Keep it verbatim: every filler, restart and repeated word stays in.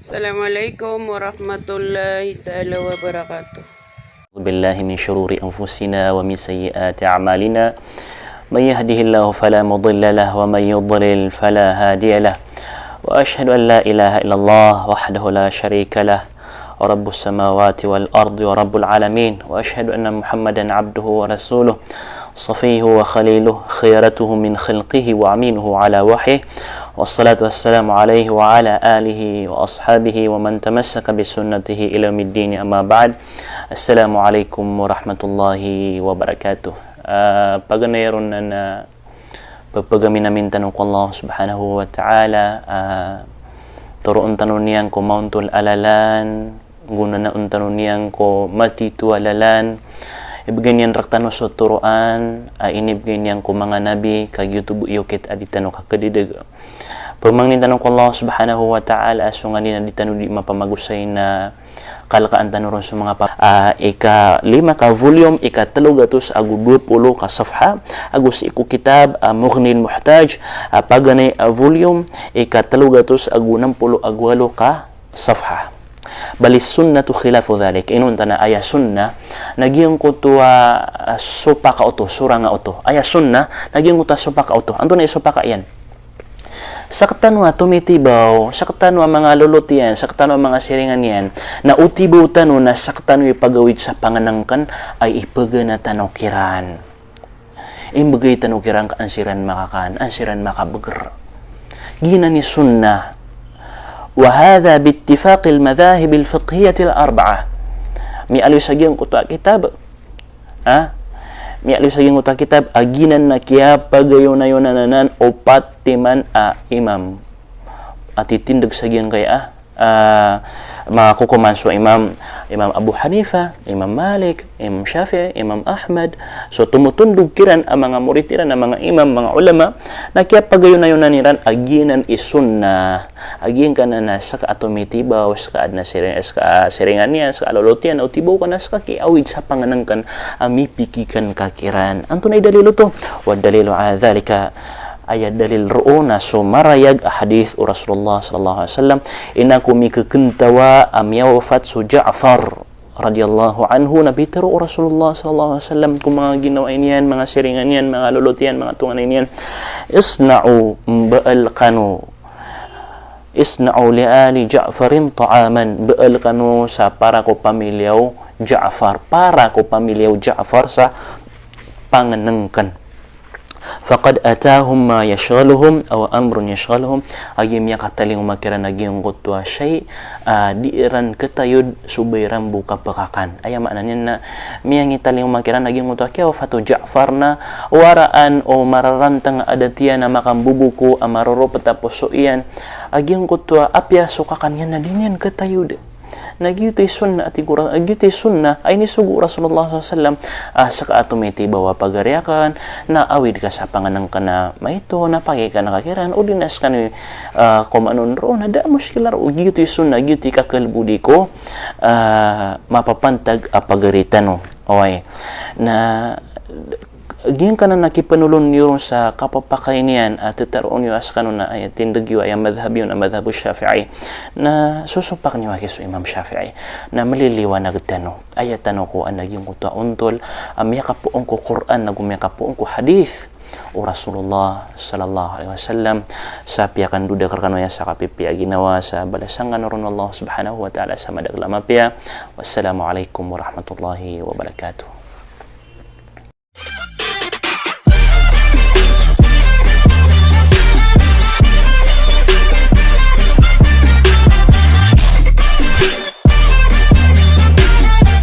Assalamu alaikum warahmatullahi taala wabarakatuh. أعوذ بالله من شرور أنفسنا ومن سيئات أعمالنا. من يهده الله فلا مضل له ومن يضلل فلا هادي له. وأشهد أن لا إله إلا الله وحده لا شريك له، رب السماوات والأرض ورب العالمين. وأشهد أن محمدا عبده ورسوله، صفيه وخليله، خيرته من خلقه وأمينه على وحيه. والصلاة والسلام عليه وعلى آله وأصحابه ومن تمسك بسنته إلى يوم الدين، أما بعد. Assalamu alaikum warahmatullahi wabarakatuh. Ah, paganay ron na, na pphagaminamin tano ko Allah subhanahu wa ta'ala, ah, toroon tano niyan ko maontol a lalan, gonanaon tano niyan ko matito a lalan, ibgay niyan rktano so toroan a inibgay niyan ko manga nabi, ka giyoto bo i okit a di tano kakadidg. Pmangnin tano ko Allah subhanahu wa ta'ala a so nganin a di tano di mapamagosay na kalkaan tano ron so manga pa-, ah, ika lima ka volume, ika tlo gatos ago dowa polo ka safha, ago sii ko kitab, ah, Mughnil Muhtaj, ah, paganay a volume, ika tlo gatos ago nam polo ago walo ka safha. Bal as-sunnatu khilafu dhalik. Inonta na aya sunnah, na giyangkoto a, ah, sopaka oto, soranga oto. Aya sunnah, na giyangkoto a sopaka oto. Antonaa i sopaka iyan? Sktano a tomitibaw, sktano a manga lolot iyan, sktano a manga siringan iyan, na o tibaw tano na sktano i pagawid sa pangnngkn a ipagana tano kiran. Imbgay tano kiran ka an siran makakan, an siran makabgr. Giyanan i sunnah. Wa hadha bi ittifaqil madhahib al fiqhiyyah al arba'ah. Miyaaloy sa giyangkoto a kitab. Ha? Miyaaloy sa giyangkoto a kitab, a giyanan na kiyapagayonayonan anan o pat timan a imam. A titindg sa giyangkaya a, ah, manga kokoman so Imam, Imam Abu Hanifa, Imam Malik, Imam Shafi'i, Imam Ahmad. So tomotondog kiran a manga morit iran a manga imam, manga ulama, na kiyapagayonayonan iran a giyanan i sunnah. A giyangkanan a ska a tomitibaw, ska adn a siring, ska a siringan iyan, ska a lolot iyan, o tibaw ka na ska kiyaawid sa pangnngkn a mipikikan ka kiran. Antonaa i dalil oto? Wa dalilu ala dhalika, aya dalil roo na so marayag a hadith o Rasulullah sallallahu alaihi wasallam, ina ko mikakntawa a miyawafat so Ja'far radhiyallahu anhu, na pitharo o Rasulullah sallallahu alaihi wasallam ko manga ginawai niyan, manga siringan iyan, manga lolot iyan, manga tonganay niyan, "Isna'u, mbaal kano, isna'u li ali Ja'farin ta'aman, mbaal kano sa para ko pamilya o Ja'far, para ko pamilya o Ja'far sa pangnngkn. Faqad atahum ma yashghaluhum aw amrun yashghaluhum." A giya miyakatalingoma kiran a giyangkoto a shay a di iran ktayod so ba iran bo kapkakan. Aya maana niyan na miyangitalingoma kiran a giyangkoto a kiyawafat o Ja'far na waraan o mararantang a adat iyan a makamboboka a maroropt a poso iyan. A giyangkoto a apiya so kakan iyan na di niyan ktayod. Na giyoto i sunnah, a tig o Ra-, giyoto i sunnah a inisogo o Rasulullah sallallahu alaihi wasallam, ah, ska a tomitibaw a pagari akn, na awid ka sa pangnngkn a maito, na pakikana ka kiran, odi na skano i, ah, koman on roo, na da a mushkila roo, giyoto i sunnah, giyoto i kakalbodi ko, ah, mapapantag a pagari tano. Oway. Na giyangkanan a kipnolon iyo ron sa kapapakay niyan a tataroon iyo a skano na aya tindg iyo, aya madhhab iyo na madhhab o Shafi'i, na sosopak niyo aki so Imam Shafi'i, na mliliwanag tano. Aya tano ko a na giyangkoto a ontol a miyakapoon ko Qur'an ago miyakapoon ko hadith o Rasulullah sallallahu alaihi wasallam. Sa piyakandoda ka rkano aya sa kapipiya a ginawa, sa balasan kano ron o Allah subhanahu wa ta'ala sa madakl a mapiya. Wassalamu alaikum warahmatullahi wabarakatuh.